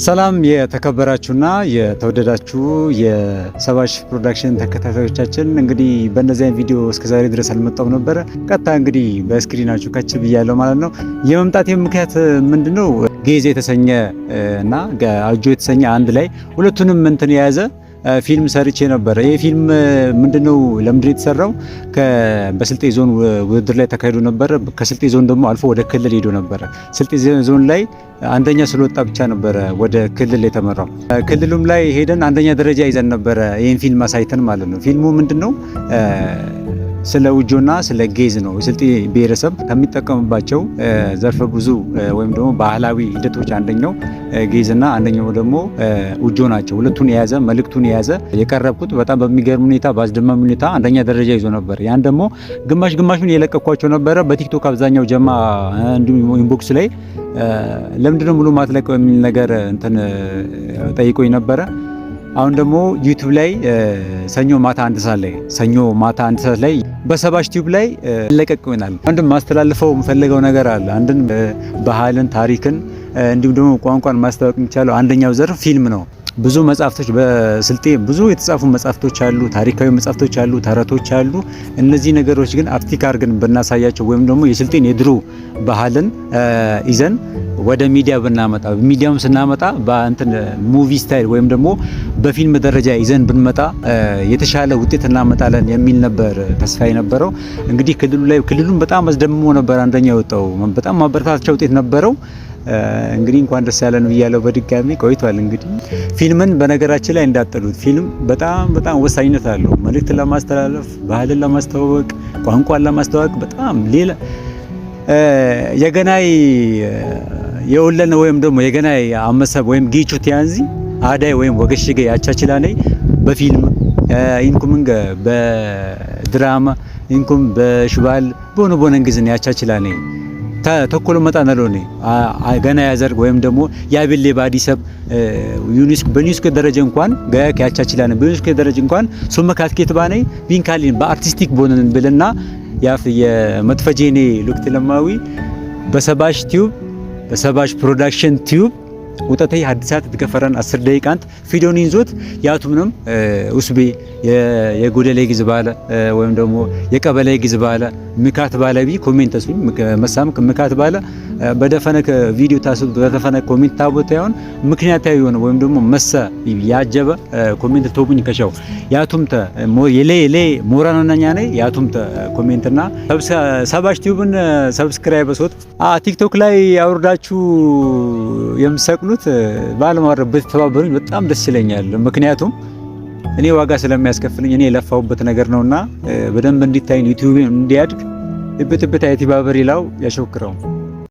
ሰላም የተከበራችሁና የተወደዳችሁ የሰባሽ ፕሮዳክሽን ተከታታዮቻችን፣ እንግዲህ በእነዚህ አይነት ቪዲዮ እስከዛሬ ድረስ አልመጣሁም ነበረ። ቀጥታ እንግዲህ በ screen ኣችሁ ከች ብያለሁ ማለት ነው። የመምጣቴ ምክንያት ምንድነው? ጌዜ የተሰኘ እና አጆ የተሰኘ አንድ ላይ ሁለቱንም እንትን የያዘ ፊልም ሰርቼ ነበረ። ይህ ፊልም ምንድነው? ለምንድነው የተሰራው? በስልጤ ዞን ውድድር ላይ ተካሂዶ ነበረ። ከስልጤ ዞን ደግሞ አልፎ ወደ ክልል ሄዶ ነበረ። ስልጤ ዞን ላይ አንደኛ ስለወጣ ብቻ ነበረ ወደ ክልል የተመራው። ክልሉም ላይ ሄደን አንደኛ ደረጃ ይዘን ነበረ ይህን ፊልም አሳይተን ማለት ነው። ፊልሙ ምንድነው? ስለ ውጆና ስለ ጌዝ ነው። የስልጤ ብሔረሰብ ከሚጠቀምባቸው ዘርፈ ብዙ ወይም ደግሞ ባህላዊ ሂደቶች አንደኛው ጌዝና አንደኛው ደግሞ ውጆ ናቸው። ሁለቱን የያዘ መልእክቱን የያዘ የቀረብኩት በጣም በሚገርም ሁኔታ በአስደማሚ ሁኔታ አንደኛ ደረጃ ይዞ ነበር። ያን ደግሞ ግማሽ ግማሹን የለቀኳቸው ነበረ በቲክቶክ አብዛኛው ጀማ፣ እንዲሁም inbox ላይ ለምንድነው ሙሉ ማትለቀው የሚል ነገር እንትን ጠይቆኝ ነበረ። አሁን ደግሞ ዩቲዩብ ላይ ሰኞ ማታ 1 ሰዓት ላይ፣ ሰኞ ማታ 1 ሰዓት ላይ በሰባሽ ቲዩብ ላይ ለቀቅ ይሆናል። አንድም ማስተላልፈው የምፈልገው ነገር አለ። አንድን ባህልን፣ ታሪክን እንዲሁም ደግሞ ቋንቋን ማስተዋወቅ የሚቻለው አንደኛው ዘርፍ ፊልም ነው። ብዙ መጽሐፍቶች በስልጤ ብዙ የተጻፉ መጽሐፍቶች አሉ፣ ታሪካዊ መጽሐፍቶች አሉ፣ ተረቶች አሉ። እነዚህ ነገሮች ግን አርቲክ አድርገን ብናሳያቸው ወይም ደግሞ የስልጤን የድሮ ባህልን ይዘን ወደ ሚዲያ ብናመጣ፣ ሚዲያውም ስናመጣ በእንትን movie style ወይም ደግሞ በፊልም ደረጃ ይዘን ብንመጣ የተሻለ ውጤት እናመጣለን የሚል ነበር ተስፋ የነበረው። እንግዲህ ክልሉ ላይ ክልሉን በጣም አስደምሞ ነበር አንደኛ የወጣው፣ በጣም ማበረታቻ ውጤት ነበረው። እንግዲህ እንኳን ደስ ያለን ብያለሁ በድጋሚ፣ ቆይቷል። እንግዲህ ፊልምን በነገራችን ላይ እንዳጠሉት፣ ፊልም በጣም በጣም ወሳኝነት አለው። መልእክት ለማስተላለፍ፣ ባህልን ለማስተዋወቅ፣ ቋንቋን ለማስተዋወቅ በጣም ሌላ የገናይ የወለን ወይም ደግሞ የገናይ አመሰብ ወይም ጊቹ ቲያንዚ አዳይ ወይም ወገሽገ ያቻችላነይ በፊልም ኢንኩምንገ በድራማ ኢንኩም በሽባል ቦነ ቦነ እንግዝን ያቻችላነይ ተኮሎ መጣ ነሎኔ ገና ያዘርግ ወይም ደግሞ ያቤሌ ባዲሰብ ዩኒስኮ በዩኒስኮ ደረጃ እንኳን ገያ ያቻችላነ በዩኒስኮ ደረጃ እንኳን ሶመካት ኬት ባነይ ቢንካሊን በአርቲስቲክ ቦነን ብለና ያፍ የመጥፈጄኔ ሉክት ለማዊ በሰባሽ ቲዩብ በሰባሽ ፕሮዳክሽን ቲዩብ ውጠተይ ሀዲሳት ትከፈረን 10 ደቂቃንት ፊዶን ይንዞት ያቱምንም ውስቤ የጎደሌ ግዝ ባለ ወይም ደግሞ የቀበሌ ግዝ ባለ ምካት ባለቢ ኮሜንት ተሱኝ መሳም ምካት ባለ በደፈነ ቪዲዮ ታሱ በደፈነ ኮሜንት ታቦት ያውን ምክንያታዊ የሆነ ወይም ደግሞ መሰ ያጀበ ኮሜንት ቶቡኝ ከሻው ያቱምተ የሌ ሌ ሞራናኛ ነኝ ያቱምተ ኮሜንትና ሰባሽ ቲዩብን ሰብስክራይብ ሶት ቲክቶክ ላይ አውርዳችሁ የምሰቅሉት ባለማድረግ ብትተባበሩኝ በጣም ደስ ይለኛል። ምክንያቱም እኔ ዋጋ ስለሚያስከፍልኝ እኔ የለፋሁበት ነገር ነውና በደንብ እንዲታይ፣ ዩቲዩብ እንዲያድግ እብት እብት አይቲባበር ይላው ያሾክረው።